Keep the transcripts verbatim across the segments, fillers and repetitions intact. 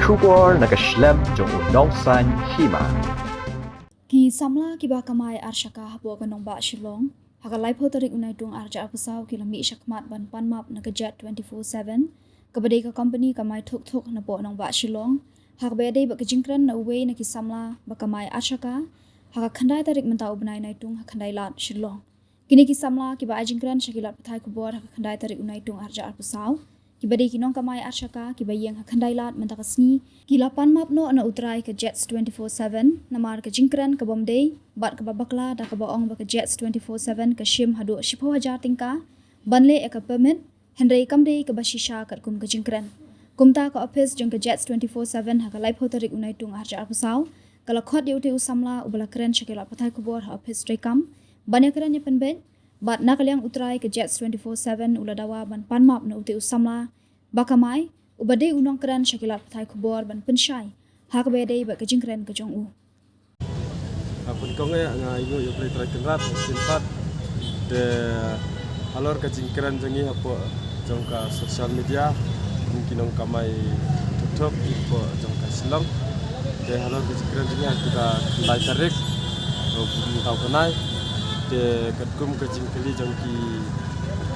Khubor na ka shlem jong u nongsaiñ hima. Ki samla kiba kamai arshaka hapoh ka nongbah Shillong ha ka laiphew tarik u Naitung arhajar arphew saw ki la mih shakhmat ban pan map na ka Jet twenty-four seven, kaba dei ka kompani kamai thuk thuk napoh nongbah Shillong, ha kaba ïadei bad ka jingkren na uwei na ki samla ba kamai arshaka ha ka khyndai tarik mynta u bnai Naitung ha Khyndailad, Shillong. Kine ki samla kiba ai jingkren sha ki lad pathai khubor ha ka khyndai tarik u Naitung arhajar arphew saw, kiba dei ki nongkamai arshaka kiba ïeng ha Khyndailad mynta ka sngi, ki la pan map noh na u trai ka Jets twenty-four seven namar ka jingkren ka bym dei bad kaba bakla, da kaba ong ba ka Jets twenty-four seven ka shim haduh shiphew hajar tyngka ban leh ïa ka permit, hynrei kam dei kaba shisha katkum ka jingkren. Kumta ka ophis jong ka Jets twenty-four seven ha ka laiphew tarik u Naitung arhajar arphew saw ka la khot ïa utei u samla uba la kren sha ki lad pathai khubor ha ophis treikam ban ïakren ïapynbeit, bad na ka liang u trai ka Jets twenty-four seven u la dawa ban pan map na utei u samla ba kamai uba dei u nongkren sha ki lad pathai khubor ban pynshai ha kaba ïadei bad ka jingkren ka jong u. Nga pynïakynduh ïa nga ïa u Blei Trai Kynrad, shisien pat. Te halor ka jingkren jong ngi hapoh jong ka social media, ngi ki nongkamai thuk thuk hapoh jong ka Shillong. Te halor ka jingkren jong ngi ha ka khyndai tarik mynta u bnai. Te katkum ka jingkylli jong ki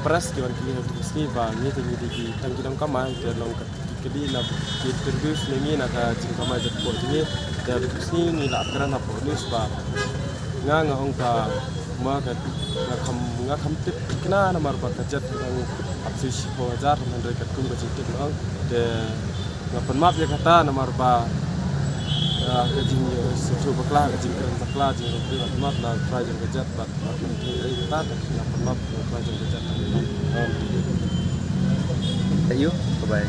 press ki wan kylli ha ka sngi ba ngi te ngi dei ki tang ki nongkamai, te long ka ki kylli na ki introduce ïa ngi na ka jingkamai jait hapoh jong ngi. Te ha ka sngi ngi la kren hapoh news ba nga nga ong ba ma ka nga kham, nga kham tip thikna namar ba ka jait ka dang ap sha shiphew hajar, hynrei katkum ka jingtip nga ong. Te nga pan map ïa kata namar ba, ah, ka jing, eh, sngewthuh bakla, ka jingkren bakla, jingkren bakla na u trai jong ka jait bad Ayu, bye bye.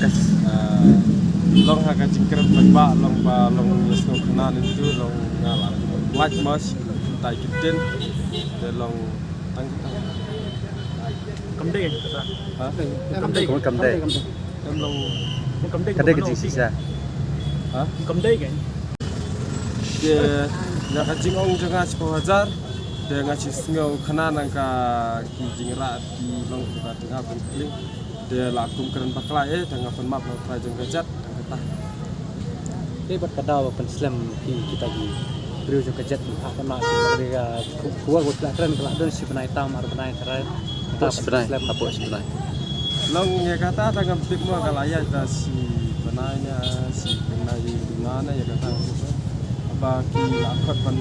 Kas, ah, long ha ka jingkren paidbah, long ba, long ïa sngewkynmaw ntu, long nga la like mas, tai kitin, te long tang kita. Kam dei kata. Ha? Kam dei. Kam dei. Kam long. Kam dei. Ka dei ka jingshisha. Ha? Kam dei ka. Te na ka jingong jong nga shiphew hajar. Te nga shu sngewkynmaw na ka ki jingrah ki long ka tnga pynpling. Te la kum kren bakla eh, te nga pan map na u trai jong ka jait. Te bad ka daw ba pynslem phi kita ki briew jong ka jait, ha ka na ki ba ka khubor ba la kren ka la don shi bnai tam ar bnai tharai. Hapoh shi bnai, hapoh shi bnai. Long ïa kata ta ngam tip mo ka la ïaid ta shi bnai ne shi bnai duna ne ïa kata. Ba ki la khot ban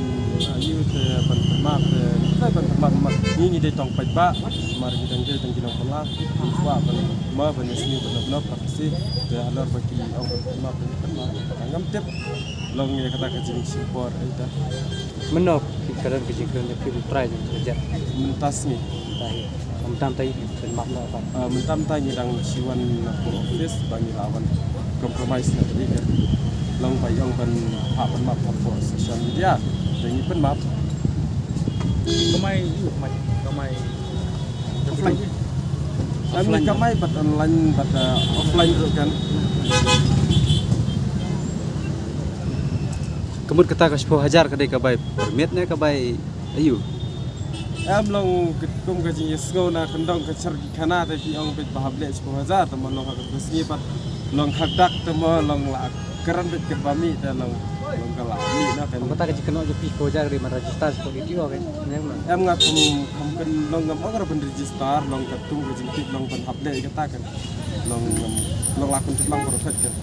ïa te ban map te ban map ma ngi ngi dei tang paidbah. Mar ngi dang dei tang ki nongpynlong. Ba ban ma ban ïasnoh ban nop nop. Shi, te halor ba ki ong ba ki map, ki map, ngam tip. Long ïa kata ka jingshim por, ai ta. Mynno ki kren, ka jingkren ïa ki u trai jong ka jait? Mynta sngi. Mynta hi. Mynta mynta ki pynmap noh pat? Ah, mynta mynta ngi dang shu wan na ka office ba ngi la wan compromise na ka dei ka. Long ba ïong ban hap ban map hapoh social media. Te ngi pynmap. Kamai, kamai, kamai. Offline. Offline. Kamai bad online bad, uh, offline ruh kan. Ka mut kata ka shiphew hajar ka dei ka bai permit ne ka bai ayu? Em long kum ka jingïasngew na kyndong ka sar ki khana te ki ong beit ba hap leh shiphew hajar te mo long ha ka sngi bad long ha dak te mo long la kren beit ka ba mih te long long ka la mih na kan. Kata ka jingkynnoh jong phi shiphew hajar ka dei ban register shiphew D T O kan? Em nga kum kum kan long ngam ong ra ban register long ka kum ka jingtip long ban hap leh kata kan. Long ngam long la kun tip lang perfect kan.